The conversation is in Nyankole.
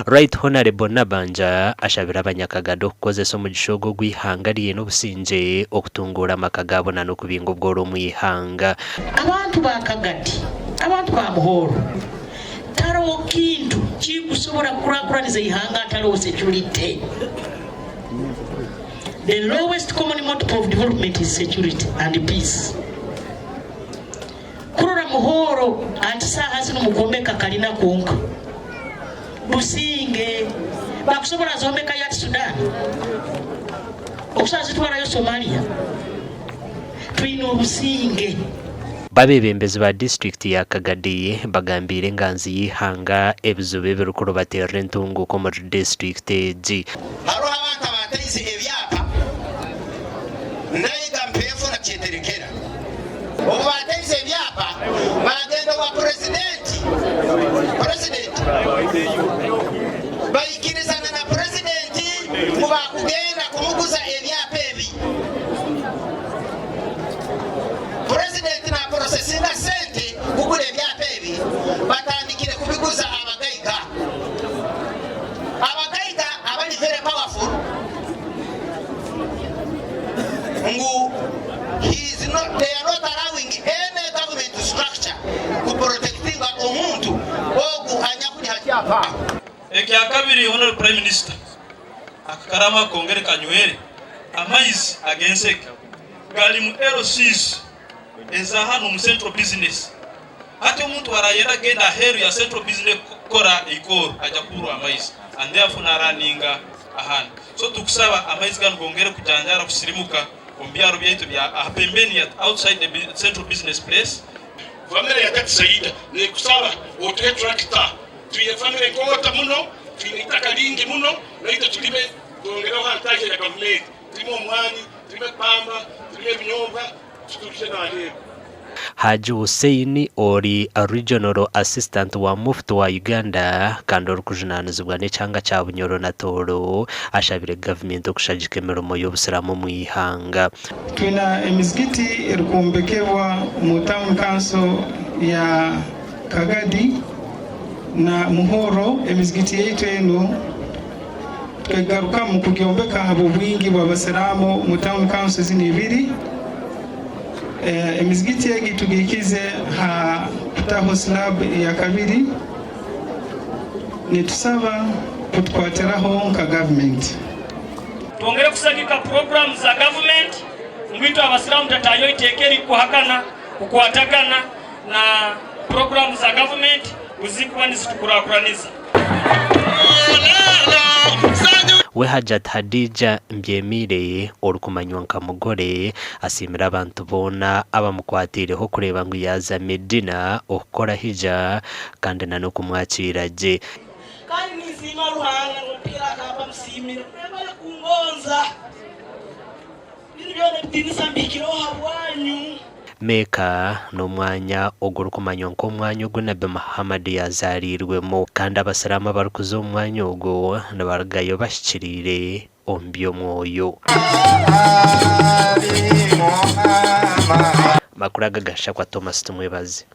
Right Honarebo Nabanja ashabire abanyakagada okukozesa omugisha ogu ogw'eihanga riine obusingye okutunguura amaka gaabo na n'okubinga obworo omu ihanga. Abantu ba Kagadi, abantu ba Muhoro, taroho kintu kikusobora kukurakuraniza ihanga hataloho security. The lowest common multiple of development is security and peace. Kurora Muhoro ati saaha zinu mukwombeka kalina kwonka. Businge bakusobora zombekayo ati Sudan? Okusobora zitwarayo Somalia? Twine obusinge. Abebembezi ba disiturikiti ya Kagadi bagambiire enganzi y'eihanga ebizibu ebirikurubatirira entunguuka omuri disiturikiti egi. Hariho abantu abaataize ebyapa Naiga Mpeefu na Kyeterekera. Obu baataize ebyapa baagenda owa purezidenti, President, baikirizana na purezidenti ngu baakugenda kumuguza ebyapa ebi. Purezidenti naaporosesinga sente kugura ebyapa ebi, batandikire kubiguza abagaiga. Abagaiga abari very powerful ngu he is not, they are not allowing any government structure ku protectinga omuntu ogu anyakuri ha kyapa. Ekyakabiri Honourable Prime Minister, aka karamu akongere kanywere amaizi ag'enseke gari mu LCs eza hanu omu Central Business. Hati omuntu arayenda kugenda aheeru ya Central Business kukora eikooro aija kuburwa amaizi and therefore naraninga ahandi. So tukusaba amaizi ganu gongere kujanjaara kusirimuka omu byaro byaitu ebya aha pembeni ya outside the Central Business place. Famire ya Katisaida nekusaba otuhe tractor. Twine famire nkoota muno, twine eitaka ringi muno, naitwe turime twongereho aha ntahya ya gavumenti. Turime omwani, turime epamba, turime ebinyobwa tuturukye n'aheeru. Haji Hussein ori Regional Assistant wa Mufti wa Uganda kandi orikujunanizibwa n'ekyanga kya Bunyoro na Tooro ashabire gavumenti okushagika emirimo y'obusiramu omu ihanga. Twine emizigiti erikwombekebwa omu Town Council ya Kagadi na Muhoro. Emizigiti yaitu enu tukegarukamu kugyombeka ahabw'obwingi bw'abasiraamu omu Town Council zinu ibiri. Emizigiti egi tugihikize ha kutaho slab eyakabiri. Nitusaba kutukwatiraho nka gavumenti. Twongere kusagika puroguramu za gavumenti ngu itwe Abasiraamu tataayo iteeka erikuhakana kukwatagana na puroguramu za gavumenti kuzikuba nizitukuraakuraniza. We Hajjat Hadijah Mbyemiire orikumanywa nka Mugore asiimire abantu boona abamukwateireho kureeba ngu yaaza Medina okukora Hijja kandi na n'okumwakiira gye. Kandi ninsiima Ruhanga ngu omupiira akampa musiimire mwebale kungonza. Binu byona ebitiinisa mbihikireho habwanyu. Meeka n'omwanya ogurikumanywa nk'omwanya ogu Nabbi Muhammad yaazaariirwemu kandi Abasiraamu abarikuza omu mwanya ogwo nibarugayo bahikiriire omu by'omwoyo. Amakuru aga gashakwa Thomas Tumwebaze.